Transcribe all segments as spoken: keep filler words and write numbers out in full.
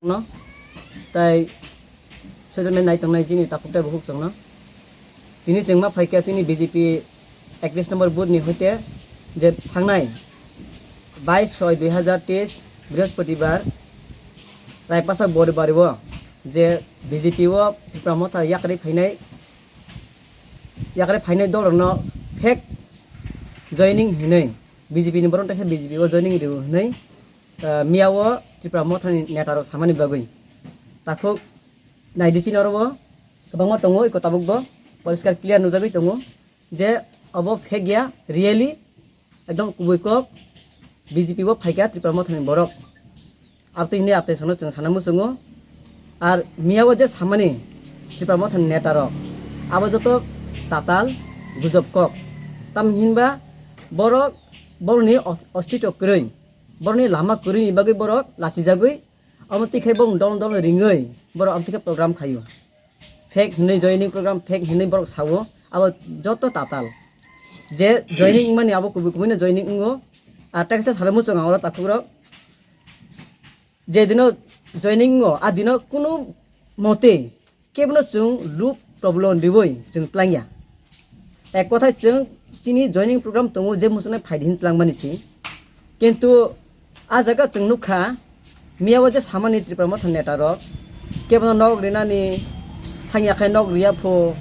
no, tai social media nai tongnai chini takhuk tai bukhuk chwngno. Tini chwng ma phaikha chini B J P ekis number booth ni hoite je thangnai bais soi dui hazar teis Brihaspatibar Raipasa Boribari o je B J P o Tipra Motha yakarwi phainai, yakarwi phainai dol rokno fake joining hinwi B J P ni borok taisa B J P o joining rw hinwi, ah, miya o Tipra Motha ni neta rok samani bagwi. Takhuk naidi chini oro o kwbangma tongo, eko tabuk bo poriskar clear nujagwi tongo je obo fake ya, really ekdom kubui kok B J P o phaikha Tipra Motha ni borok. Abtwi hinwi apre sono chwng sana muchungo. Ar miya o je samani Tipra Motha ni neta rok, abo joto tatal gujob kok. Tam hinba borok borokni o-, ostito kwrwi, borokni lama kwrwini bagwi borok lachijagwi, amo twi khai borok dol dol ringwi borok amo twi khe program khaio. Fake hinwi joining program, fake hinwi borok sao, abo joto tatal. Je joining wngmani abo kubui kubui no joining wngo. Ar teksa salo muchung ang oro takhuk rok. Je dino joining wngo, a dino kunu mote kebono chwng luk problem riwi chwng tlangya. Ek kothai chwng chini joining program tongo je muchungnai phaidi hin tlangmani si. Kintu a jaga chwng nukha, miya o je samani Tipra Motha neta rok, kebono nok rinani thangya khai nok riya pho,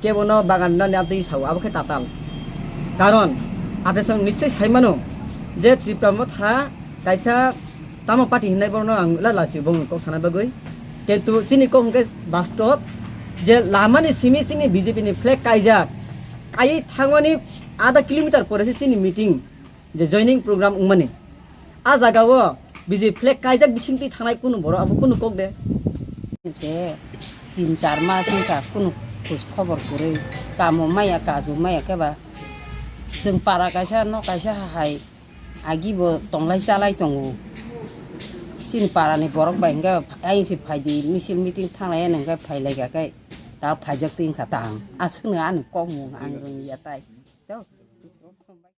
kebono bagan rinani abtwi sao, abo khe tatal. Karon, apre chwng nichoi sai mano je Tipra Motha kaisa tamo party hinai borokno ang la lasi bongni kok sana bagwi. Kintu chini kok hwnkhe bastob je lamani simi chini B J P ni flag kaijak, kaiwi thangmani adha kilometer pore se chini meeting je joining program wngmani. A jaga o B J P flag kaijak bisingtwi thangnai kunu borok abo kunu kok de. Se tin char mas wngkha kunu khoj khobor kwrwi, kamo maya kaju maya khe ba chwng para kaisa nok kaisa hai agi bo tonglai chalai tongo. Chini para ni borok bai hwnkhe ayang se phaidi misil meeting thanglai ya hwnkhe phailaika khe ta phaijak twi wngkha tang aswkno ani kokmung ang rwngya tai.